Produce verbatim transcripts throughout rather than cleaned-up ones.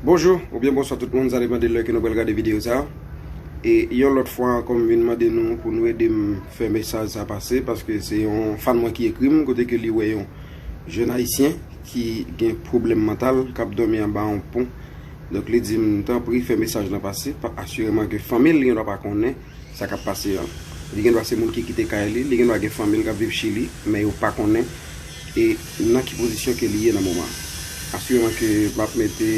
Bonjou oubyen bonswa tout moun, sa depann de lè ke nou pral gade videyo sa. E yon lòt fwa ankò, m vin mande nou pou nou ede m fè mesaj sa pase, paske se yon fan mwen ki ekri m, kote ke li wè yon jèn ayisyen ki gen pwoblèm mantal, k ap dòmi anba yon pon. Donk, li di m, tanpri, fè mesaj lan pase, pa, asireman ke fanmi l gendwa pa konnen sa k ap pase an. Li gendwa se moun ki kite kay li, li gendwa gen fanmi l k ap viv Chili, men yo pa konnen e nan ki pozisyon ke li ye nan moman an. Asireman ke m ap mete,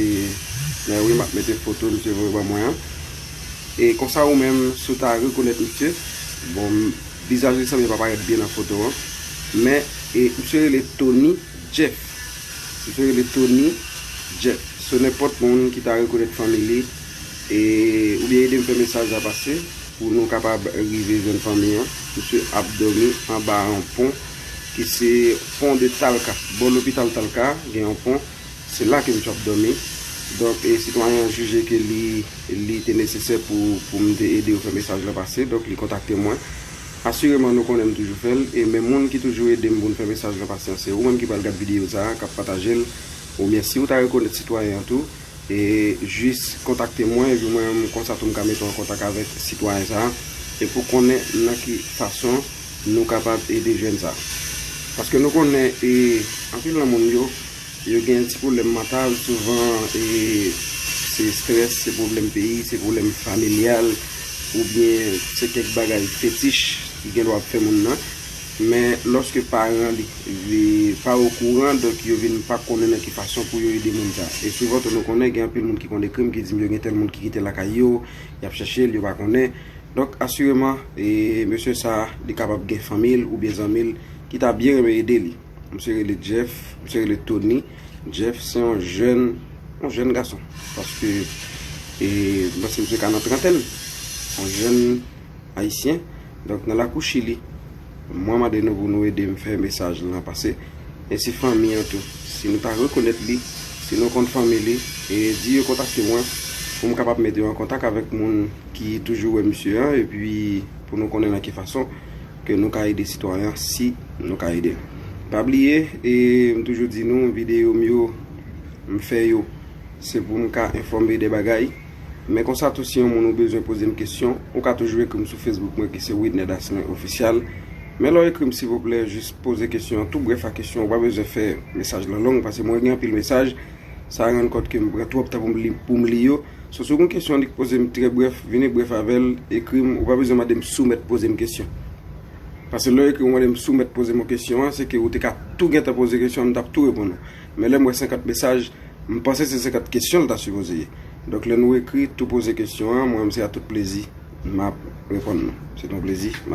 men wi, m ap mete foto misye voye ban mwen an. E konsa ou menm, si w ta rekonèt misye, bon, vizaj li sanble pa parèt byen nan foto an, men e misye rele Tony Jeff. Misye rele Tony Jeff. So, nenpòt moun ki ta rekonèt fanmi li, e, oubyen ede m fè mesaj la pase, pou nou kapab rive jwenn fanmi an. Misye ap dòmi anba yon pon ki se pon de Talca. Bò lopital Talca, gen yon pon. Se la ke misye ap dòmi. Donk, e, sitwayen an jije ke li, li te nesesè pou, pou m te ede yo fè mesaj la pase. Donk, li kontakte mwen. Asireman, nou konnen m toujou fè l. E men moun ki toujou ede m pou n fè mesaj la pase an, se ou menm ki pral gad videyo sa a, k ap pataje l. Oubyen si ou ta rekonèt sitwayen an tou, e jis kontakte mwen, epi mwen menm konsa tou m ka mete w an kontak avèk sitwayen sa a, e pou konnen nan ki fason nou kapab ede jèn sa a. Paske nou konnen, e, anpil nan moun yo, yo gen ti pwoblèm mantal, souvan, e, se estrès, se pwoblèm peyi, se pwoblèm familyal, oubyen se kèk bagay fetich ki gen dwa ap fè moun nan. Men lòske paran li, li pa okouran, donk yo vin pa konnen nan ki fason pou yo ede moun sa. E souvan tou nou konnen gen anpil moun ki konn ekri m ki di m yo gen tèl moun ki kite lakay yo, y ap chèche l, yo pa konnen. Donk asireman, e, mesye sa, li kapab gen fanmi l oubyen zanmi l ki ta byen renmen ede li. Misye rele Jeff, misye rele Tony. Jeff se yon jèn, yon jèn gason. Paske, e, m panse misye ka nan trantèn. Yon jèn ayisyen, donk nan lakou Chili. Mwen mande nou pou nou ede m fè mesaj lan pase. E si fanmi an tou, si nou ta rekonèt li, si nou konn fanmi li, e di yo kontakte mwen pou m kapab mete yo an kontak avèk moun ki toujou wè misye an, epi pou nou konnen nan ki fason ke nou ka ede sitwayen an, si nou ka ede l. Pa bliye, e m toujou di nou, videyo m yo, m fè yo, se pou m ka enfòme de bagay. Men konsa tou, si yon moun ou bezwen poze m kesyon, ou ka toujou ekri m sou Facebook mwen ki se Widner Dassin Ofisyal. Men lè w ekri m, silvouplè, jis poze kesyon an tou brèf ak kesyon, ou pa bezwen fè mesaj lan long, paske mwen gen anpil mesaj, sa rann kont ke m pran twòp tan pou m li, pou m li yo. So, si w gen kesyon li k poze m trè brèf, vini brèf avè l, ekri m, ou pa bezwen mande m si w mèt poze m kesyon. Paske lè w ekri m, ou mande m si w mèt poze m yon kesyon an, se ke ou te ka tou gentan poze kesyon an, m t ap tou reponn ou. Men lè m wè senkant mesaj, m panse se senkant kesyon l ta sipoze ye. Donk, lè nou ekri, tou poze kesyon an, mwen menm se a tout plezi m ap reponn nou. Se te yon plezi, m al